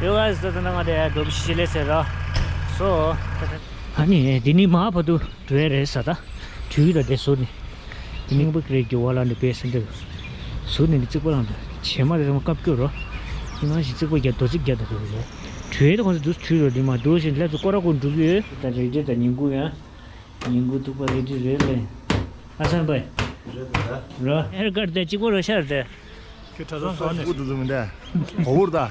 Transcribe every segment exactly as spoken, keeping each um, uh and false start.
ཡོ་ག་ཟེར་ད་ང་དེ་འགྲོ་བཞི་ལས་ཟེར་ར་སོ། ཨ་ནི་དེ་ནི་མ་བ་དུ་བྲོས་རེད་ཟ་ད་བྲོས་ད་དེ་སོ་ནི་དེ་ནི་བུ་ཀ་རེ་རྒྱུ་བ་ལ་ནི་པེ་སེ་འདི་སུ་ནི་ནི་རྩིག་པ་ལང་ད་བྱེ་མ་རེ་རེ་མ་བཀབ་སྐྱོ་རོ། ཡིན་ན་ཞིག་རྩིག་པ་རྒྱ་རྡོ་རྩིག་རྒྱ་ད་རོ་རོ་བྲོས་ད་ཁོང་ཚོ་དུས་བྲོས་རོ་དེ་མ་རྡོ་བཞིན་སླེབས་སུ་སྐོར་ར་ཁོང་འགྲུབ་ཡོད། ད་རེ་རེ་ད་ཉིན་གུང་ཡང་། ཉིན་གུང་ཐུག་པ་རེད་འདྲི་རེད་ལེ། ཨ་སང་པའི། རེད་ད། རོ། ཧེར་ཀར་དེ་གཅིག་པོ་རོ་ཤར་དེ། ཁྱོད་གྲྭ་ཚང་སོང་ནས། སྐུ་དུ་དུ་མི་འདྲ། གོ་བུར་ད།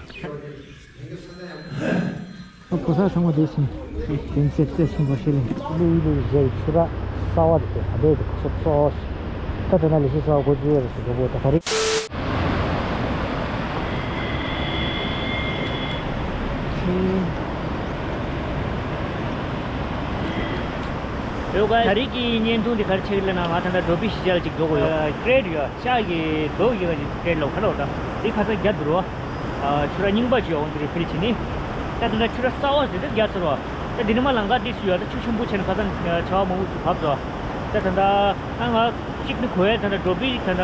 ཕོ་གསར་ཚང་མ་བསྡད་ཤིང་། དེང་ཚེ་བརྩེ་ཆེན་པོ་ཞིག་ལས། ལུས་ལུས་རེད་ཆུ་ར་གསར་བ་རེད་དེ་ད་ལྟའི་དུ་གོ་སོག་སོག་ད་དེ་ན་ལས་ཤི་གསར་བ་གོ་ཚུལ་ཡོད་རེད་ཟེར་གོ་བོ་ད་ག་རེ། ལོ་ག་ད་རིག་གི་བརྙན་ཐུང་འདི་གར་ཆེག་ལ་ན་ང་ད་ལྟ་འགྲོ་པི་ཤི་ཅལ་ཅིག་འགྲོ་དགོས་ཡོད། ཀྲེད་ཡོད་ཤག་གི་རྡོ་གི་ཀྲེད་ལོ་ཁ་ལོ་ད་འདི་ཁ་ཚ་རྒྱ་དུ་རོ། ཆུ་ར་རྙིང་པ་ཅིག་ཡོད་འོང་དུ་རེ་ཕིལ་ཕྱིན་ནི། ད་ད་ལྟ་ཆུ་ར་གསར་བ་ཞིག་འདི་རྒྱ་ཚར་བ། ད་འདི་ནི་མ་ལང་ཀ་ཏི་སུ་ཡོད་ད་ཆུ་ཆེན་པོ་ཆེ་ན་ཁ་ཚ་ཆ་བ་མང་པོ་ཞིག་བབས་སོ། ད་ད་ལྟ་ང་ང་གཅིག་ནི་གོ་ཡ་ད་ལྟ་འགྲོ་པི་ད་ལྟ་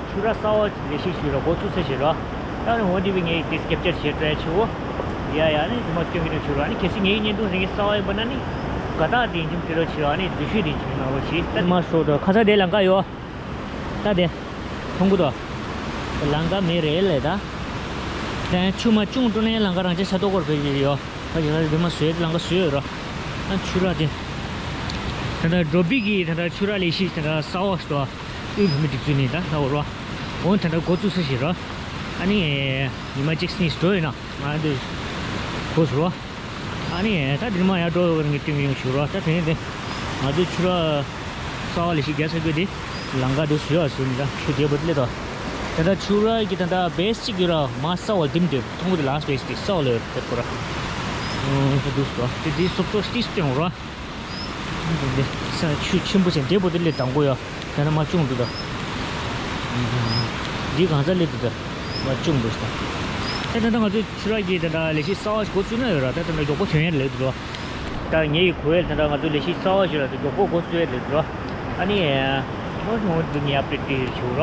ཆུ་ར་གསར་བ་ལས་ཤིག་ཞུ་ར་འགོ་ཚུགས་ས་ཞིག་ར། ད་ནི་འོང་དེ་བི་ངས་དེ་སྐད་ཆ་བཤད་སྤྲད་ཆེ་བོ། ཡ་ཡ་ནི་དེ་མ་སྐྱོན་གྱི་འདུག་ཆུ་ར་ནི་གལ་སྲིད་ངའི་བརྙན་ཐུང་རིང་གི་གསར་བ་ཡིན་པ་ན་ནི་དགའ་རྟགས་དེ་འཇིམ་དེ་རོ་ཆུ་ར་ནི་འཛུལ་ཞུས་དེ་འཇིམ་ནང་རོ་ཞིག་ད་མ་ཤོག་ད་ཁ་ཚ་དེ་ལང་ཀ་ཡོད། ད་དེ་མཐོང་གི་འདུག་ལང་ཀ་མེད་རེད་ལས་ད། དེ་ཆུ་མ་ཅུང་སྤྲོ་ནས་ལང་ཀ་རང་ཆས་ས་ཐོག་སྐོར་བེད་ཀྱི་ཡོད། ད་ཅི་ད་དེ་མ་བཟོས་ལང་ཀ་བཟོས་ཡོད་རོ། ད་ཆུ་ར་དེ། ད་ད་འགྲོ་པི་གི་ད་ད་ཆུ་ར་ལས་ཤིག་ད་ད་གསར་བ་ཞིག་འདུག་དབུས་བོད་མིའི་སྒྲིག་འཛུགས་ནས་ད་ལྟ་འོ་རོ། འོ་ད་ལྟ་འགོ་བཙུགས་ས་ཞིག་རོ། ཨ་ནི། ཉི་མ་གཅིག་གཉིས་འགྲོ་ཡོད་ན་ང་འདི། གོ་སོ། ཨ་ནི་ད་འདི་མ་ཡར་འགྲོ་ཡོད་ངས་སྟོན་གྱི་ཡོང་ཞུ་རོ་ད་དེ་ནས་དེ། ང་ཚོའི་ཆུ་ར། གསར་བ་ལས་ཤིག་རྒྱ་ས་གོ་དེ། ལང་ཀ་འདི་སུ་ཡོད་སུ་ནི་ད་ཆུ་རྒྱས་པོ་དེ་ལས་ད། ད་ད་ཆུ་ར་གི་ད་ད་བེ་སི་གཅིག་ཡོད་ར་མ་གསར་བ་དེམ་དེ་མཐོང་གི་འདུག་ལ་བེ་སི་དེ་གསར་བ་ལ་ཡོད་དེ་ཁོ་ར། འོ་ད་འདུག་སོ་དེ་དེ་སོབ་སོབ་སྟིས་སྟོན་རོ། ས་ཆུ་ཆེན་པོ་ཆེན་འདྲེ་པོ་དེ་ལས་དང་པོ་ཡ། དེ་ན་མ་ཅུང་འདུག་ད། འདི་གང་ས་ལས་འདུག་ད། མ་ཅུང་འདུག་ད། ད་ད་ང་ཚོའི་ཆུ་ར་གི་ད་ལས་གཞི་གསར་བ་ཞིག་འགོ་བཙུགས་ན་ཡོད་ར་ད་ད་མགྱོགས་པོ་ཐོན་ཡ་ལས་འདུག་ད། ངའི་གོ་ཡ་ད་ང་ཚོའི་ལས་གཞི་གསར་བ་ཞིག་ར་ད་མགྱོགས་པོ་འགོ་བཙུགས་ཡ་ལས་འདུག་ར། ཨ་ནི། མ་ཧོན་འདི་ངའི་ཨབ་ཌེཊ་དེ་ཞུ་ར།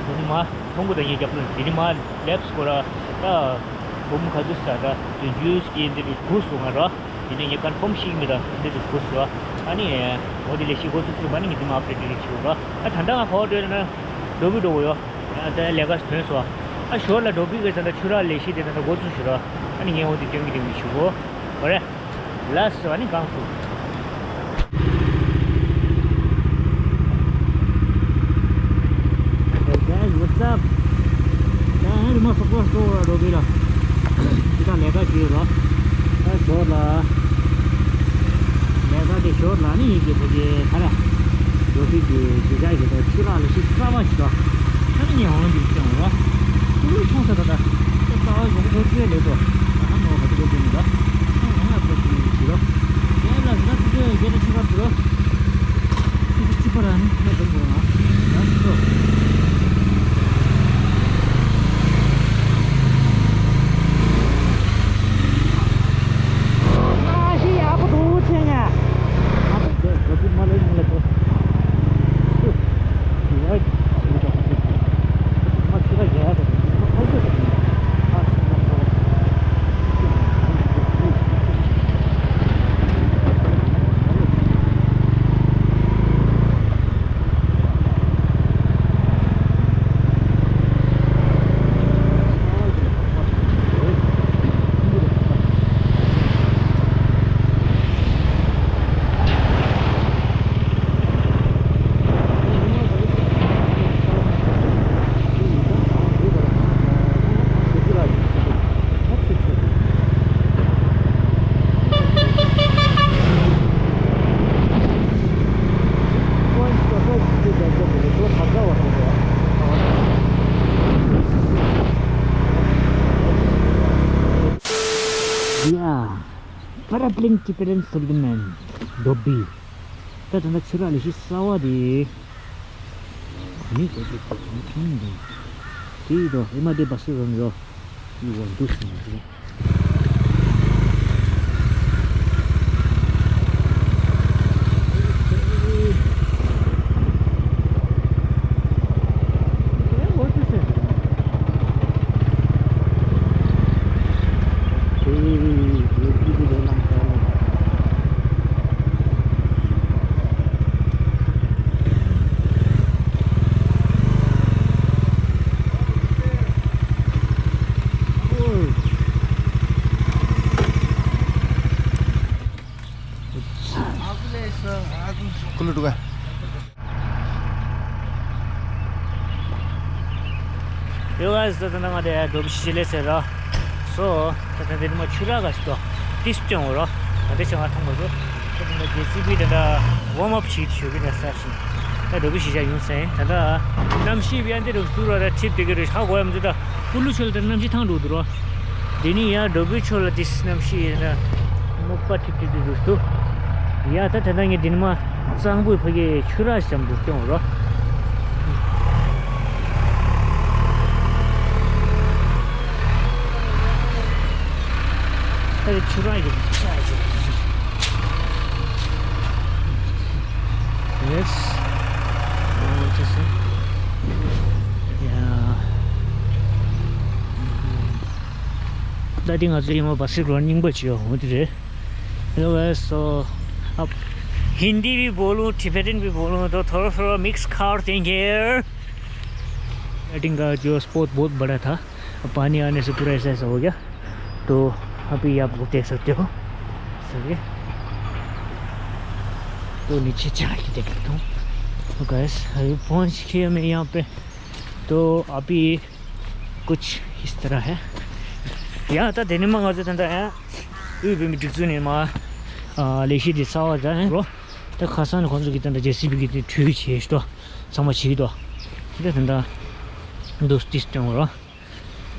འདི་ནི་མ་མཐོང་གི་ད་ངའི་རྒྱབ་ལ་འདི་ནི་མ་ལེབས་སྐོར་ར་ད། བུམ་ག་ཚོད་ཟ་ད་དུས་རྒྱུས་ཀྱི་འདི་དུ་གུ་སོང་ང་ར། དེ་ནས་ངས་ཀོན་ཕོམ་ཤིག་མི་ར་འདི་དུ་གུ་སོ། ཨ་ནི། འོ་དེ་ལས་ཤིག་གོ་ཚུགས་ཚུགས་པ་ནི་ངས་དེ་མ་ཨབ་ཌེཊ་རེ་ཞུ་ར། ཨ་ད་ལྟ་ང་ག་བ་འགྲོ་ཡོད་ན། འགྲོ་བི་འགྲོ་གོ་ཡོ། ཨ་ད་ལས་ཀ་ཐོན་སོ། ཨ་ཞོར་ལ་འགྲོ་བི་གི་ད་ལྟ་ཆུ་ར་ལས་ཤིག་དེ་ད་ལྟ་གོ་ཚུགས་ཞུ་ར། ཨ་ནི་ངས་འོ་དེ་སྐྱོན་གི་དེ་མི་ཞུ་གོ། གོ་རེ། ལ་སོ་ཨ་ནི་གང་ཚུགས། Hey guys, what's up? ད་ཧེ་རི་མ་སོག་པོ་སོག་ར་འགྲོ་གི་ལ། ཅི་ད་ལས་ཀ་བྱེད་རོ། ད་ཞོར་ལ། ལས་ཀ་དེ་ཞོར་ལ་ནི་ཡིན་གྱི་ཕ་གི་ཁ་ར། འགྲོ་དུས་ཀྱི་ཇི་ཇ་གི་ད་ཆུ་རག་ལ་ཤི་ས་མ་ཞིག་ད། ཨ་ནི་ངས་འོང་འདི་ཅང་ར། ཀུ་ལུ་ཆུང་ས་ད་ད། ད་ད་ཡོང་གོ་ཚོད་ལས་དོ། ད་ཧ་མོ་ག་ཚོད་ཅི་མི་ད། ཨ་ང་ཚོ་ཅི་ཞིག་རོ། ཡ་ལ་ཟ་ཚོད་ཡོད་ད་ཆུ་རག་ཚོད། ཁྱི་ཁྱི་པ་ར་ནི་ཁྱི་དང་པོ་ང་ཡང་ཤོག་ཨ་ཤི་ཡག་པོ་འདུག་ཆེ་ཉ། ཨ་ཏི་རྒྱ་རྒྱ་ཏི་མ་ལེ་མ་ལེ་ཏོ། ཤུ། ཡ། མ་ཁྱི་ར་རྒྱ་ཡ་ཏོ། མ་ཁ་ཤོ་ཏོ། ཨ། ཡ། པ་ར་པི་ལིང་ཀི་པེ་རེན་སུལ་ཏན་ནན་ཌོ་བི། ད་ད་ལྟ་ཆུ་རག་ལས་གཞི་གསར་བ་དེ། ག་ནས་བཟོ་རྒྱུ་ག་ནས་ཁྱོན་འདུག་དེ་ཡིན་དོ་ཨེ་མ་དེ་བ་སུ་རང་ཡོ། ཡི་བ་འདུག་སུ་ཡོ། ཡོ་ག་ཟེར་ད་ང་དེ་འགྲོ་བཞི་ལས་ཟེར་ར། སོ། ད་ད་དེ་ནི་མ་ཆུ་རག་ག་ཞིག་ཏོ། ཏིས་སྟོན་འོ་ར། ད་དེ་ཆ་ང་ཐོང་མ་ཞོ། ད་དེ་ནི་ཇེ་སི་བི་དེ་འདྲ་ཝོམ་ཨབ་བྱེད་ཞོ་གི་ན་ས་ཞིང་། ད་འགྲོ་བཞི་བྱ་ཡོང་སེ་ད་ད། གནམ་གཤིས་བྱ་འདི་རུ་ཏུ་ར་ར་ཁྲིབ་དེ་གི་རུ་ཧ་གོ་ཡ་མི་འདུག་ད་ཀུ་ལུ་ཆོལ་ད་གནམ་གཤིས་ཐང་འགྲོ་འདུག་ར། དེ་ནི་ཡ་འགྲོ་བཞི་ཆོལ་ལ་ཏིས་གནམ་གཤིས་ཡིན་ན། མོག་པ་ཁྲིབ་ཁྲིབ་ཏུ་འདུག་ཏུ། ཡ་ད་ད་ད་ངས་དེ་ནི་མ། གཙང་པོའི་ཕ་གིའི་ཆུ་རགས་ཤམ་དུ་སྐྱོང་རོ། ད་ཆུ་རགས་ཡོད་ཆ་ཡོད། Yes. Oh, just a- yeah. ད་དེ་ང་ཚོ་ཡིན་མ་བ་སི་རོ་རྙིང་པ་ཅིག་ཡོད་འོ་དེ་རེད། Hello guys, so आप हिंदी भी बोलूँ, टिबेटन भी बोलूँ, तो थोड़ा थोड़ा मिक्स कर देंगे। बैटिंग का जो स्पोर्ट बहुत बड़ा था, अब पानी आने से पूरा ऐसा ऐसा हो गया। तो अभी आप लोग देख सकते हो। सही है। तो नीचे जाके देखता हूँ। तो गाइस, अभी पहुँच गया मैं यहाँ पे। तो अभी कुछ इस तरह है। ཡ་ད་དེ་ནི་མ་ང་ཚོ་ད་ལྟ་ཡང་དབུས་བོད་མིའི་སྒྲིག་འཛུགས་ནས་མ་ལས་གཞི་དེ་གསར་པ་ད་ནི་རོ། ད་ཁ་སང་ནས་ཁོང་ཚོ་གིས་ད་ལྟ་ཇེ་སི་བི་གིས་དེ་འཕྲུལ་བྱས་ཤི་ཏོ། ཚང་མ་བྱེད་ཀྱི་ཏོ། ད་ད་ལྟ་འདུག་ཏིས་སྟོན་འོ་རོ།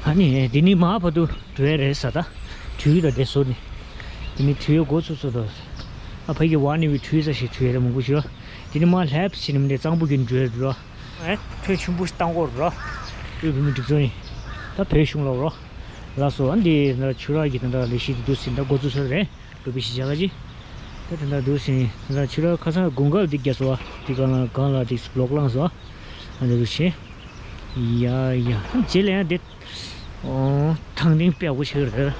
ཨ་ནི་དེ་ནི་མ་བར་དུ་འགྲོ་ཡ་རེད་ས་ད། འཕྲུལ་ད་དེ་བཟོ་ནི། དེ་ནི་འཕྲུལ་འགོ་ཚུགས་ཚུགས་ཏོ། ཨ་ཕ་གི་བ་ནི་བི་འཕྲུལ་ས་ཞིག་འཕྲུལ་ཡ་རེད་མང་པོ་ཞིག་ཡོད། དེ་ནི་མ་ལྷེབ་ཕྱིན་ནི་མི་འདྲ་གཙང་པོ་གི་འགྲོ་ཡ་རོ། ཨེ་ཐོས་ཆུན་པོ་ཞིག་བཏང་གོ་རོ། དབུས་བོད་མིའི་སྒྲིག་འཛུགས་ནི། ད་བོད་གཞུང་ལོག་རོ། ལགས་སོ། ཨ་འདི་ན་ཆུ་རགས་ཀྱི་དེ་འདྲ་ལས་གཞི་དེ་འདུག་ཟིན་ད་འགོ་ཚུགས་ས་རེད། འགྲོ་བཞི་བྱ་ག་ཅི། ད་དེ་འདྲ་འདུག་ཟིན་ད་ཆུ་རགས་ཁ་སང་དགུན་ཁ་ལ་འདི་རྒྱ་སོ་བ་དེ་གང་ལ་གང་ལ་དེ་ལོག་ལངས་སོ། ཨ་འདི་རུ་ཤེས། ཡ་ཡ་རྗེས་ལ་ཡང་འདི། ཨོ་ཐང་སྟེང་དཔེ་ཡག་པོ་ཞིག་རེད།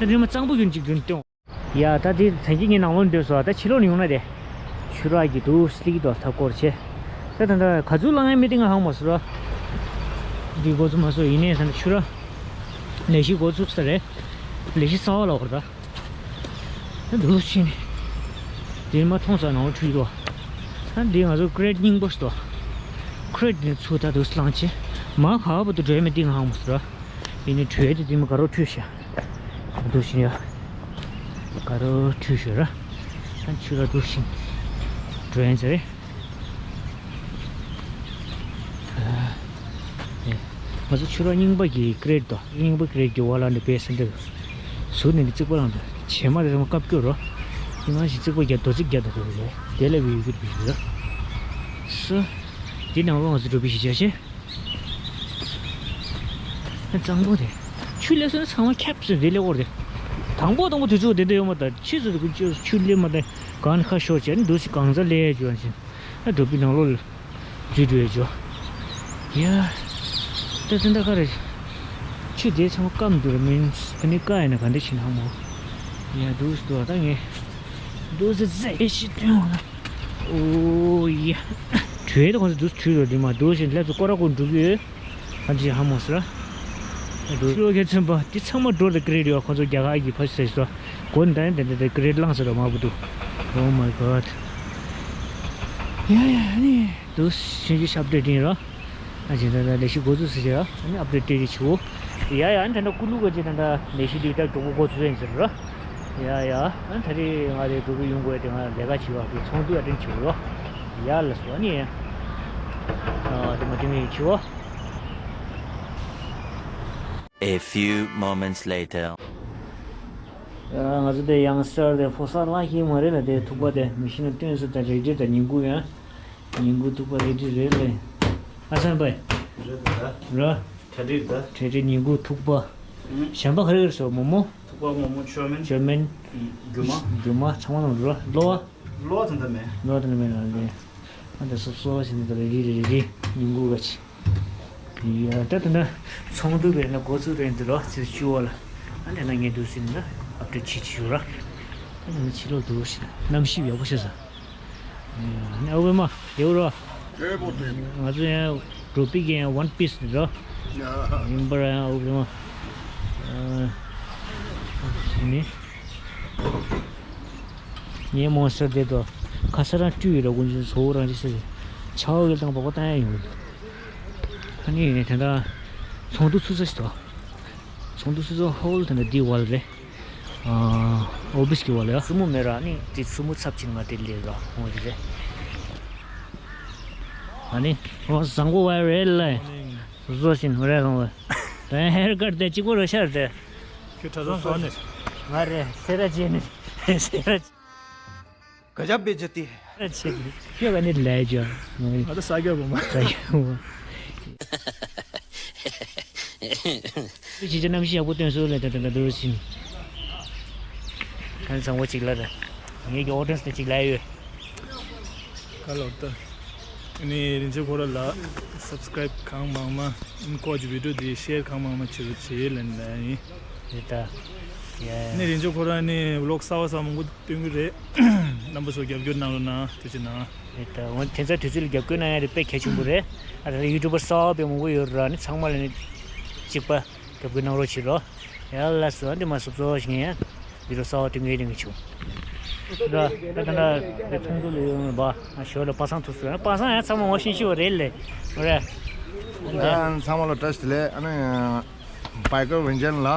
ད་དེ་མ་གཙང་པོ་ཡོད་ཅིག་དུ་སྟོན། ཡ་ད་དེ་ད་གིན་ངའི་ནང་ལོགས་འདོད་སོ་ད་ཕྱི་ལོགས་ནས་ཡོང་ན་དེ། ཆུ་རགས་ཀྱི་དུ་སླེབས་ཀྱི་འདུག་ད་སྐོར་བྱས། ད་ད་ད་ག་ཚོད་ལངས་ཡ་མི་དེ་ང་ཧང་མ་སོ་ར། འདི་འགོ་ཚུགས་མ་སོ་ཡིན་ནའི་ད་ཆུ་རགས། ལས་གཞི་འགོ་ཚུགས་ས་རེད། ལས་གཞི་གསར་པ་ལ་བར་ད། ད་འདུག་ཕྱིན། དེ་མ་མཐོང་ས་ནང་ཁྲུས་དོ། ད་འདི་ང་ཚོ་ཀྲེད་རྙིང་པོ་ཞིག་དོ། ཀྲེད་འདི་ཚུར་ད་འདུག་ལངས་ཆེ། མ་ཁ་བ་དུ་འགྲོ་མི་འདི་ང་ཧང་མ་སོ་ར། ཡིན་ནའི་གྲོས་དེ་དེ་མ་དགའ་རོགས་ཁྲུས་ཤ། འདུག་ཕྱིན་ཡ། དགའ་རོགས་ཁྲུས་ཤོད་ར། ད་ཆུ་ར་འདུག་ཕྱིན། གྲོས་ཡན་ཟེར་རེད། ཨེ། ང་ཚོ་ཆུ་ར་རྙིང་པ་གི་ཀྲེད་དོ། རྙིང་པ་ཀྲེད་ཀྱི་ཝ་ལ་ནི་བེ་སན་དེ། ཟུར་ནས་ནི་རྩིག་པ་ལངས་དོ། བྱེ་མ་དེ་ཚང་མ་བཀབ་སྐྱོར་རོ། དེ་ནང་བཞིན་རྩིག་པ་རྒྱབ་རྡོ་རྩིག་རྒྱབ་དོ་དེ་རེད། དེ་ལས་བི་ཡུ་གི་བི་ཡུ་རོ། སུ། དེ་ནང་ལོགས་ང་ཚོ་འགྲོ་བི་ཞིག་བྱ་ཤེ། གཙང་པོ་དེ། ཆུ་སླེབས་སོང་ན་ཚང་མ་ཁྱབ་སོང་དེ་སླེབས་འོར་དེ། དང་པོ་དང་པོ་དུས་ཚོད་དེ་འདྲ་ཡོད་མ་ད་ཆུ་ཚོད་དུ་ཆུ་སླེབས་མ་ད་གང་ཁ་ཤོར་བྱས་ནི་འདུག་སི་གང་ཚ་སླེབས་ཡ་བྱོས་ཤིང་། ཨ་འགྲོ་བི་ནང་ལོགས་ལ་འཛུལ་འགྲོ་ཡ་བྱོས། ཡ། ད་དེ་འདྲ་ཁ་རེད། ཆུ་དེ་ཚང་མ་སྐམ་འདུག་ར་མིན་ད་ནི་ཀ་ཡ་ན་ག་འདྲ་ཕྱིན་ཧ་མོ། ཡ་འདུག་སི་འདུག་ད་ངས་འདུག་སི་ཟེ་ཤི་སྟོན་འོ་ན། ཨོ་ཡ། བྲོས་ཏེ་ཁོང་ཚོ་འདུག་བྲོས་རོ་འདི་མ་འདུག་ཞིང་སླེབས་སུ་སྐོར་ར་ཀུན་འགྲུབ་ཡོད། ཨ་ཅི་ཧ་མོ་སི་ར། འདུག་ཕྱི་ལོགས་ཁྱེད་ཚན་པ་འདི་ཚང་མ་འགྲོ་ལ་ཀི་རེད་ཡོད་ཁོང་ཚོ་རྒྱ་གར་གྱི་ཕ་ཤི་ཟེར་སོ། གོ་ནི་ད་ཡིན་དེ་འདྲ་དེ་ཀི་རེད་བླངས་ཟེར་རོ་མ་བུ་འདུག Oh my god. ཡ་ཡ་ནི་འདུག་ཞིང་ཆུ་ཞབས་བྲེ་འདྲིན་རོ། ཨ་ཅེ་ད་ལྟ་ལས་གཞི་འགོ་ཚུགས་ཟེར་བྱས་ཨ་ནི་ཨབ་ཌེཊ་སྤྲད་རེས་བྱེད་འོ། ཡ་ཡ་ཨ་ནི་ད་ལྟ་ཀུ་ལུ་ག་ཅེ་ད་ལྟ་ལས་གཞི་འདི་ལྟར་མགྱོགས་པོ་འགོ་ཚུགས་ཡིན་ཟེར་རོ། ཡ་ཡ་ཨ་ནི་ད་རེས་ང་རེ་འགྲོ་གི་ཡོང་དགོས་དེ་ང་ལས་ཀ་བྱེད་བ་དེ་ཚོགས་འདུ་ཨ་དྲན་བྱེད་འོ། ཡ་ལ་སོ་ཨ་ནི། ཨ་དེ་མ་དེ་མི་བྱེད་འོ། A few moments later. ང་ཚོ་དེ་ཡང་སར་དེ་ཕོ་གསར་ལ་ཤེས་མ་རེད་ལ་དེ་ཐུག་པ་དེ་མི་ཤེས་ན་སྟོན་ཟེར་ད་རེད་དེ་ད་ཉིན་གུང་ཡང་། ཉིན་གུང་ཐུག་པ་རེད་དེ་རེད་ལེ། ཨ་སན་པའི། རེད་ད། ར། གྲ་སྒྲིག་ད། གྲ་སྒྲིག་ཉིན་གུང་ཐུག་པ། ཨང་། གཞན་པ་ག་རེ་ག་རེ་ཟེར་མོག་མོག་ཐུག་པ་མོག་མོག་ཅོ་མིན། ཅོ་མིན། ཨང་། རྒྱུ་མ། རྒྱུ་མ་ཚང་མ་ནང་འགྲོ་ར་གློ་བ། གློ་བ་དེ་འདྲ་མེད། གློ་བ་དེ་འདྲ་མེད་ལ་ལེ། ཨ་འདྲ་སོབ་སོབ་བྱས་ནས་ད་རེ་རེ་རེ་རེ་ཉིན་གུང་ག་ཅི། ཡ་ད་ད་ད་ཚོགས་འདུ་བས་ན་འགོ་ཚུགས་རེད་འདི་རོ་ཚེས་བཅུ་བ་ལ། ཨ་འདྲ་ན་ངས་འདུག་ཟིན་ན་ཨབ་ཌེཊ་བྱེད་ཀྱི་ཡོད་ར། ཨ་འདྲ་ན་ཕྱི་ལོགས་འདུག་ཟིན་ན་གནམ་གཤིས་ཡག་པོ་ཤར་ས། ཨ་ཨོ་བེ་མ་ཡོད་རོ། ང་ཚོ་ཡང་འགྲོ་པི་གི་ཡང་ཝན་པིས་རོ། ཡིན་པར་ཡང་ཨོ་བེ་མ། ཨ་ནི། ངའི་མོན་སི་ཊར་དེ་དོ། ཁ་ས་རང་བཀྲུས་ཡོད་ར་དགོན་ཆུ་ཚོ་རང་ཅི་ཟེར། ཆའོ་གི་དང་པགས་པ་བཏང་ཡ་ཡོང་། ཨ་ནི་དེ་འདྲ། ཚོགས་འདུ་ཚུགས་ས་ཞིག་ཏོ། ཚོགས་འདུ་ཚུགས་ས་ཧོལ་དེ་འདྲ་འདི་བ་ལ་རེད། ཨ། ཨོ་ཕི་སི་གི་བ་ལ་ཡ། སྲུ་མོ་མེད་ར་ནི་དེ་སྲུ་མོ་ཚབ་ཆེན་ང་དེ་ལས་ར་འོང་རེད། ཨ་ནི་ཨོ་བཟང་པོ་བ་རེད་ལ། བཟོ་བཞིན་རེད་ལོང་བ། དེ་ཧེར་ཀར་དེ་གཅིག་པོ་རེད་ཤར་དེ། ཁྱོད་གྲྭ་ཚང་ག་ནས། ང་རེད་སེ་ར་བྱེས་ནས་སེ་ར། ག་ཇ་བེ་ཇ་ཏི། ཆེ། ཁྱོད་ག་ནས་ལས་ཇ། ང་ད་ས་རྒྱ་བོ་མ། ས་རྒྱ་བོ། ཅི་ཅི་རྣམ་ཤེས་ཡག་པོ་སྟོན་སོང་ལས་ད་ད་ད་འདུག་ཕྱིན། ཁ་ཚང་བོ་གཅིག་ལ་ར། ངེད་ཀྱི་ཨོ་ཌི་ཡེན་སི་དེ་གཅིག་ལ་ཡོད། ཁ་ལོ་ད། ནི་རིན་ཆེན་ཁོ་ར་ལ་སབ་སི་ཀ་རའིབ་གང་མང་མང་། ཁོ་གི་བི་ཌི་ཡོ་དེ་ཤེར་གང་མང་མང་བྱེད་རོགས་བྱེད་ལན་ལ་ཡིན། རེད་ད། ཡ། ནི་རིན་ཆེན་ཁོ་ར་ནི་བི་ལོག་གསར་བ་གསར་མང་པོ་སྟོན་གི་རེད། རྣམ་པ་ཚོ་རྒྱབ་སྐྱོར་གནང་རོགས་གནང་། ཐུགས་རྗེ་གནང་། རེད་ད། འོ་དེ་ཚོ་དུས་ཚོད་ལ་རྒྱབ་སྐྱོར་གནང་ཡ་རེད། དཔེ་གལ་ཆེན་པོ་རེད། ཨ་ད་ཡུ་ཊུབ་པར་གསར་པ་དཔེ་མང་པོ་ཡོད་ར། ནི་ཚང་མ་ལ་ནི་གཅིག་པ་རྒྱབ་སྐྱོར་གནང་རོགས་བྱེད་རོགས། ཡ་ལ་སོ་འདི་མ་སོབ་སོ་ཞིག་ཡིན་ཡ། འདི་རུ་གསར་པ་དེ་ངའི་རིང་གི་བྱུང་། ད་ད་ད་ད་འདི་ཚོགས་འདུ་ལ་ཡོང་བ་ཞོར་ལ་པ་སངས་ཐུག་སོང་། པ་སངས་ཡང་ཚང་མ་ངོ་ཤེས་ཤེས་པ་རེད་ལེ། རེད། ཨ་ཚང་མ་ལ་བཀྲ་ཤིས་བདེ་ལེགས། ཨ་ནི་བྷའི་ཀར་ཝེན་ཅན་ལ་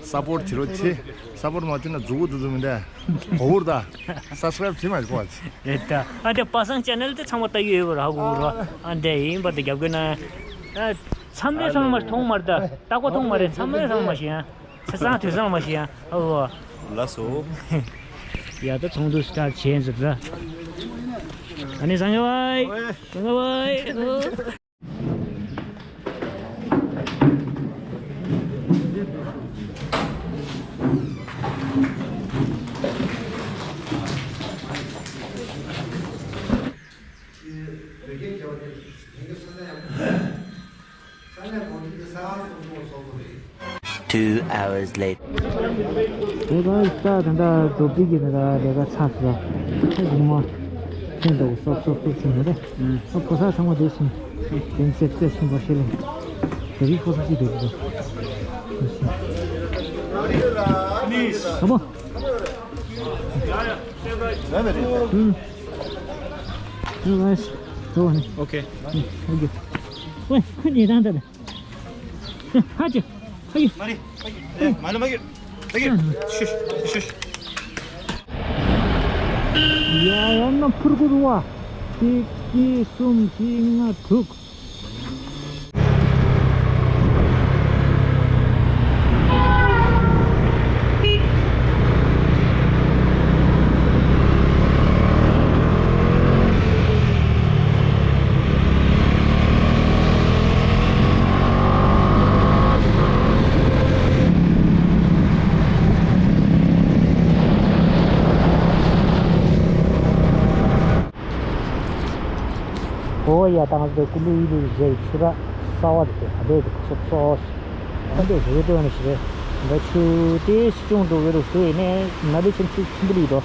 སབ་པོར་བྱེད་རོགས་བྱེད། སབ་པོར་མ་བྱས་ན་མཛུ་གུ་འདི་ཚོ་མི་འདྲ་གོ་བུར་ད་སབ་སི་ཀ་རའིབ་བྱེད་མ་གོ་བ་བྱེད། རེད་ད། ཨ་དེ་པ་སངས་ཅེ་ནལ་དེ་ཚང་མ་ལྟ་ཡོད་ཡོད་པ་ར་གོ་བུར་ར། ཨ་འདྲ་ཡིན་པ་དེ་རྒྱབ་དགོས་ན། ཨ་མཚམས་རེ་ཚང་མ་མཐོང་མ་རེད་ད། རྟག་པ་མཐོང་མ་རེད། མཚམས་རེ་ཚང་མ་ཞིག་ཡང་། ཚེ་སང་དུས་སང་མ་ཤི་ཡ། ཨོ། ལགས་སོ། ཡ་ད་ཚོགས་འདུ་སི་ཊར་ཊི་བྱས་ཟེར་ར། ཨ་ནི་སང་ག་བའི། སང་ག་བའི། ཨོ། Two hours later. དེ་ག་ས་ད་ལྟ་འགྲོ་དུས་ཀྱི་ད་ལྟ་ལས་ཀ་ཚར་སོང་། ཨེ་ཉི་མ་ཐེངས་འདྲ་བོ་སོབ་སོབ་སོབ་ཕྱིན་ནས་རེད། ཨ་ཕོ་གསར་ཚང་མ་འདུག་ཕྱིན། དེ་ཚེ་ཚེ་ཕྱིན་པ་ཤེས་ལེ། དེ་རིགས་ཕོ་གསར་ཅིག་འདུག་འདུག་ཨ་མོ། ཨུམ། Two guys. Go on. Okay. Okay. ཝེ་ཁུ་ནི་རང་ད། ཧ་ཅི། ཧ་ཡི། མ་རེད། མ་ལ་མ་གི། ཧ་གི། ཤུ་ཤུ་ཤུ། ཡ་ཡ་ན་ཕུར་གུ་རུ་བ། གཅིག་གཉིས་གསུམ་བཞི་ལྔ་དྲུག་ཨོ་ཡ་དང་དེ་ཀུ་ལུ་ཡི་ལུ་ཟེར་ཆུ་ར་ས་བ་དེ་ཨ་འདྲས་དེ་ཁ་སོབ་སོ། ཨ་འདྲས་ཟེར་དོན་ནི་ཞེས་ད་ཆུ་དེ་སྲིད་སྐྱོང་འགྲོ་བའི་རུ་སུ་ཡིན་ནས་ན་ལུ་ཆེན་ཆུ་ཆེན་པོ་ལི་དོ།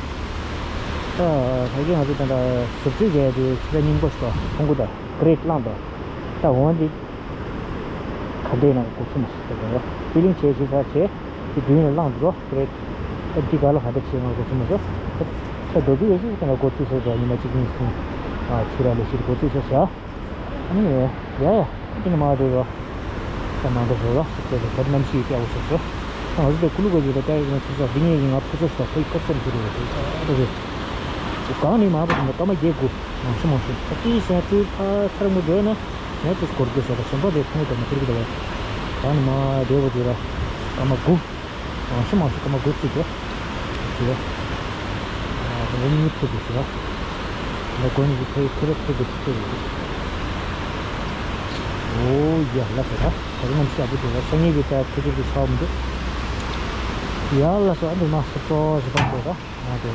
ད་ད་གིན་ང་ཚོ་ད་ད་ཟུར་ཚུལ་རྒྱས་དེ་ཆུ་ར་རྙིང་པོ་ཞིག་དང་ཕུང་གུ་དང་གྷི་རེ་ཊི་བླངས་དང་ད་འོང་དེ། ག་འདྲས་ན་འགོ་ཚུགས་མ་སོང་ཟེར་བ། ཧྥི་ལིང་བྱས་བྱས་ཚར་བྱས། དེ་མདུན་ལ་བླངས་འདུག་རོ། དེ་རེད། ཨ་འདི་ག་ལ་ག་འདྲ་བྱས་ན་འགོ་ཚུགས་མ་སོང་། ད་འགྲོ་དུས་ཡོད་ཚད་ད་འགོ་ཚུགས་ཟེར་བ་ཉི་མ་གཅིག་གཉིས་གསུམ། ཨ་ཆུ་ར་ལས་ཤིག་འགོ་ཚུགས་ཟེར་བྱ། ཨ་ནི་ཡ་ཡ་ཡ། ཨ་ནི་མ་འགྲོ་རོ། ད་མ་འགྲོ་རོ་རོ་ཟེར་བྱས་ད་གནམ་གཤིས་སྐྱ་བོ་ཟེར་སོ། ད་ང་ཚོ་དེ་ཀུ་ལུ་ག་ཅིག་ད་ད་ཡོད་ན་ཚུགས་ས་འདི་ངས་ཡིན་ང་ཕུ་ཚོ་ས་ཕ་ཡི་ཁ་སེམས་ཁུར་རེད་དེ་ད་རེད། གང་ནས་མ་བ་དང་སྐར་མ་བརྒྱད་དགུ། མང་ཤོས་མང་ཤོས་ད་ཅི་ཟེར་ན་ཏུ་ཕ་ཚར་མོ་འགྲོ་ན། ངས་དུས་སྐོར་དགོས་ཟེར་བ་གཞན་པ་རེད་ཁོང་ཚོ་མ་ཁུར་གི་འདུག་བས། ད་ནི་མ་བདེ་བོ་དེ་ལ་སྐར་མ་དགུ། མང་ཤོས་མང་ཤོས་སྐར་མ་དགུ་ཚུད་དེ། དེ་ལ་ཨ་ད་ལོ་གཉིས་ཚུད་དེ་དེ་ལ་ལོ་གོ་གཉིས་ཀྱི་ཁོའི་ཁོ་ར་ཚུད་དེ་ཚུད་དེ། ཨོ་ཡ་ལ་ཟེར་ད་ད་གི་ནམ་ཤ་བུ་དེ་ལ་སང་ཉིན་གྱི་ད་ཁོ་ཚོ་གི་ཤ་བ་མི་འདུག་ཡ་ལ་ཟེར་ཨ་འདི་མ་སོ་སོ་ཞིག་པ་འདུག་ད་ང་དེ།